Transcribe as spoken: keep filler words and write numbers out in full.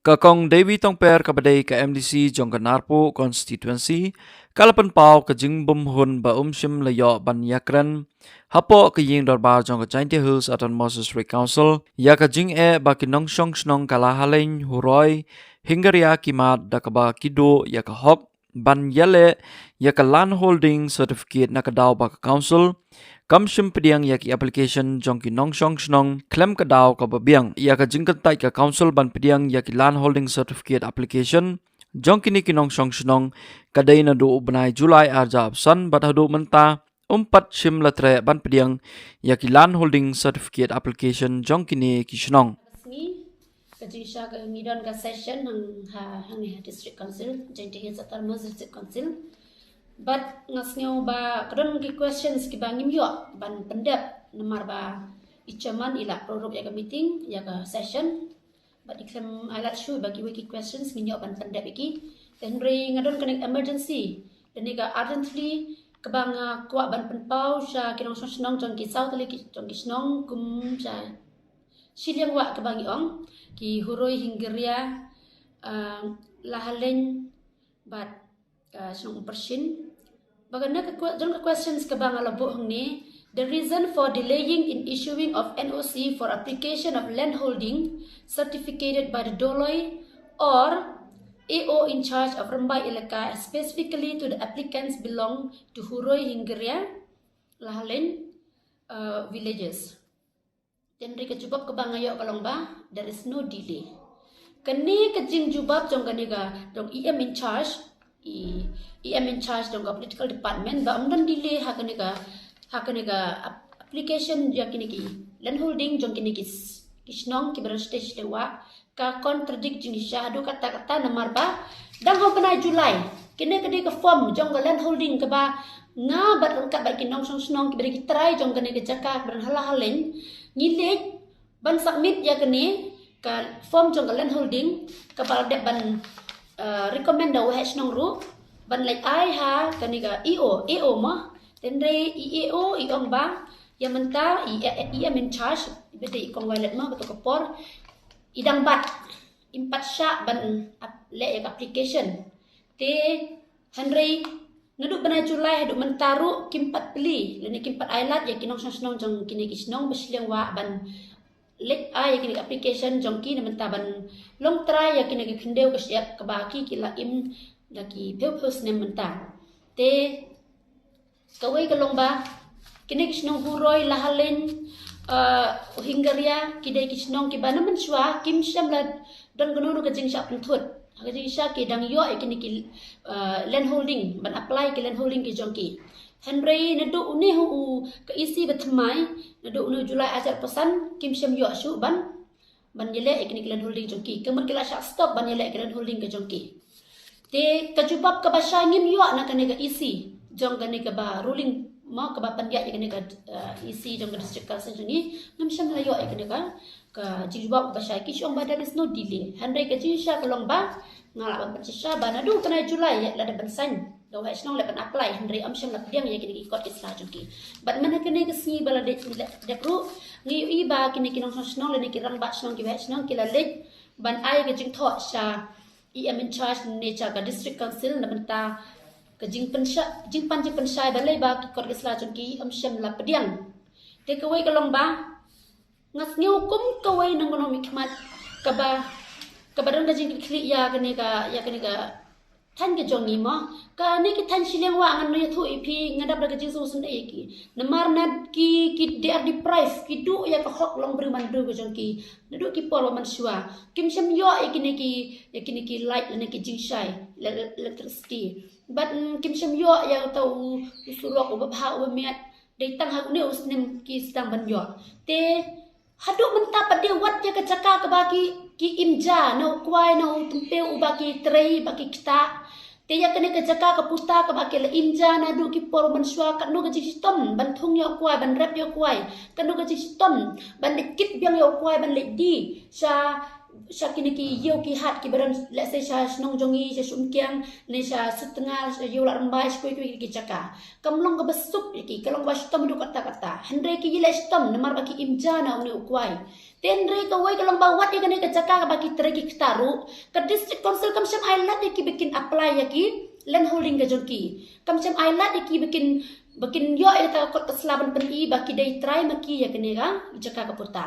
Ka Kong Devi Tongper kaba dei ka M D C jong ka Narpuh Constituency, ka la pynpaw ka jingbymhun ba um shym la ïoh ban ïakren hapoh ka ïing dorbar jong ka Jaintia Hills Autonomous District Council ïa ka jingeh ba ki nongshong shnong ka Lahaleiñ, Huroi, Hingaria ki mad da kaba ki duh ïa ka hok ban ïaleh ïa ka land holding certificate na ka daw ba ka council kam shym pdiang ïa ki application jong ki nongshong shnong khlem ka daw kaba biang. Ïa ka jingkyntait ka council ban pdiang ïa ki land holding certificate application jong kine ki nongshong shnong ka dei naduh u bnai July arhajar arphew san bad haduh mynta um pat shym la treh ban pdiang ïa ki land holding certificate application jong kine ki shnong. Ka jingshisha ka ngi don ka session hang ha, hang ha District Council, Jaintia Hills Autonomous District Council. Bad nga sngew ba ka don ki questions kiba ngim ïoh ban pyndep namar ba i chairman i la pynroi ïa ka meeting, ïa ka session. Bad i khlem ai lad shuh ba kiwei ki questions ngin ïoh ban pyndep ïa ki. Te hynrei nga don kane emergency, te ne ka urgently kaba nga kwah ban pynpaw sha ki nongshong shnong jong ki saw tylli ki, jong ki shnong kum sha shiliang wah kaba ngi ong, ki Huroi, Hingaria, uh, Lahaleiñ bad, uh, shnong Umpershin. Ba kane ka que-, jong ka questions kaba nga la buh hangne, the reason for delaying in issuing of N O C for application of land holding certificated by the Doloi or A O in charge of Rymbai Elaka, specifically to the applicants belong to Huroi, Hingaria, Lahaleiñ, uh, villages. Te hynrei ka jubab kaba nga ïoh ka long ba there is no delay. Kane ka jingjubab jong kane ka, jong E M in charge, i, E M in charge jong ka political department ba ym don delay ha kane ka, ha kane ka ap-, application ïa kine ki land holding jong kine ki s-, ki shnong kiba don stage te wah, ka contradict jingshisha haduh katta katta namar ba dang ha u bnai July kine ka dei ka form jong ka land holding kaba nga bad ryngkat bad ki nongshong shnong kiba dei ki trai jong kane ka jaka kaba don ha Lahaleiñ ngi leit ban submit ïa kane ka form jong ka land holding kaba la dep ban, uh, recommend da u waheh shnong ruh ban leit ai ha kane ka E O, A O mo. Te hynrei i A O i ong ba ïa mynta i, i, i E M in charge iba dei i Kong Violet mo, kato ka por i dang bat, im pat shah ban ap-, leh ïa ka application. Te hynrei naduh bnai July haduh mynta ruh kim pat plie lane kim pat ai lad ïa ki nongshong shnong jong kine ki shnong ba shiliang wah ban leit ai ïa kine ki application jong ki na mynta ban long trai ïa kine ki khyndew ka shyiap kaba ki, ki la im da ki phew phew snem mynta. Te kawei ka long ba kine ki shnong Huroi, Lahaleiñ, uh, Hingaria ki dei ki shnong kiba na mynshuwa kim shym la don kano kano ka jingshah pynthut. Ha ka jingshisha ki dang ïoh ïa kine ki, uh, land holding, ban apply ki land holding ki jong ki. Hynrei naduh une u, ka E C ba thymmai, naduh une u July arhajar arphew san kim shym ïoh shuh ban, ban ïaleh ïa kine ki land holding jong ki. Ka mut ki la shah stop ban ïaleh ki land holding ka jong ki. Te ka jubab kaba shai ngim ïoh na kane ka E C jong kane kaba ruling mo, kaba pynïaid ïa kane ka, uh, E C jong ka District Council jong ngi, ngim shym la ïoh ïa kane ka, ka jingjubab kaba shai. Ki shu ong ba there is no delay. Hynrei ka jingshisha ka long ba nga lah ban pynshisha ba naduh u bnai July ïa la dep ban sign da u waheh shnong, la dep ban apply, hynrei ym shym la pdiang ïa kine ki kot ki sla jong ki. Bad mynta kane ka sngi ba la dep, la dep ruh ngi ïohi ba kine ki nongshong shnong lane ki rangbah shnong, ki waheh shnong ki la leit ban ai ka jingthoh sha E M in charge ne sha ka District Council na bynta ka jingpynshai, jingpan jingpynshai balei ba ki kot ki sla jong ki ym shym la pdiang. Te kawei ka long ba nga sngew kum kawei nongkynnoh mihkhmat kaba, kaba don ka jingkitkhlieh ïa kane ka, ïa kane ka thaiñ ka jong ngi mo. Kane ki thaiñ shiliang wah ngan ïathuh ïa phi, nga dap da ka jingsngewsynei ïa ki. Namar na ki, ki, they are deprived, ki duh ïa ka hok long briew man briew ka jong ki naduh ki por ba mynshuwa. Kim shym ïoh ïa kine ki, ïa kine ki light lane ki jingshai, le-, le-, electricity. Bad, mm, kim shym ïoh ïa uta u, u surok uba bha uba miat. Dei tang ha une u snem ki sdang ban ïoh. Te haduh mynta pat de wat ïa ka jaka kaba ki, ki im ja na u kwai, na u tympew uba ki trei, ba ki ktah. Te ïa kane ka jaka ka puta kaba ki la im ja naduh ki por mynshuwa, katno ka jingshitom ban thung ïa u kwai, ban rep ïa u kwai, katno ka jingshitom ban leit kit biang ïa u kwai, ban leit die sha, sha kine ki ïew ki hat kiba don, let's say, sha shnong jong ngi, sha Sumkiang, ne sha Sutnga, sha Ïewlah Rymbai, sha kiwei kiwei ki jaka. Kam long kaba suk ïa ki, ka long kaba shitom haduh katta katta. Hynrei ki ïaleh shitom namar ba ki im ja na une u kwai. Hynrei kawei ka long ba wat ïa kane ka jaka kaba ki trei ki kata ruh, ka District Council kam shym ai lad ïa ki ba kin apply ïa ki land holding ka jong ki. Kam shym ai lad ïa ki ba kin, ba kin ïoh ïa kata ka kot ka sla ban pyni ba ki dei trai ma ki ïa kane ka jaka ka puta.